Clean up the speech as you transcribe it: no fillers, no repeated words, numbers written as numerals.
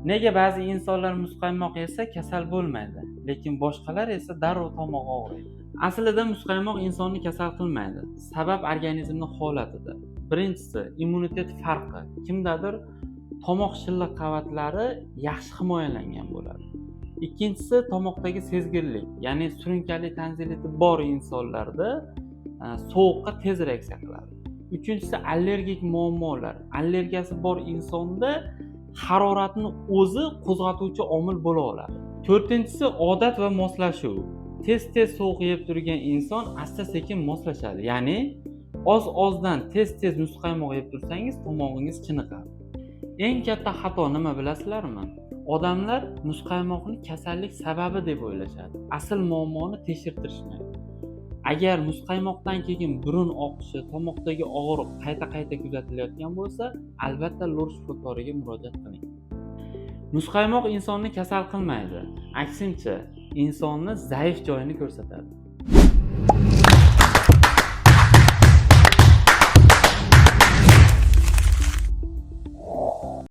Nega ba'zi insonlar muzqaymoq yesa kasal bo'lmaydi, lekin boshqalar esa darrov tomog'i og'riydi? Aslida muzqaymoq insonni kasal qilmaydi. Sabab organizmni holatida. Birinchisi, immunitet farqi. Kimdadir tomoq shilliq qavatlari yaxshi himoyalangan bo'ladi. Ikkinchisi, tomoqdagi sezgirlik, ya'ni surunkali tonzilliti bor insonlarda sovuqqa tez reaksiya qiladi. Uchinchisi, allergik muammolar. Allergiyasi bor insonda haroratni o'zi qo'zg'atuvchi omil bo'la oladi. To'rtinchisi, odat va moslashuv. Tez tez sovuq yeb turgan inson asta sekin moslashadi, ya'ni oz ozdan tez tez muzqaymoq yeb tursangiz, tomog'ingiz chiniqadi. Eng katta xato nima, bilasizlarmi? Odamlar muzqaymoqni kasallik sababi deb o'ylashadi, asl muammoni tekshirtirishmaydi. Agar muzqaymoqdan keyin burun oqishi, tomoqdagi og'riq qayta qayta kuzatilayotgan bo'lsa, albatta lor shifokoriga murojaat qiling. Muzqaymoq insonni kasal qilmaydi, aksincha, insonni zaif joyini ko'rsatadi.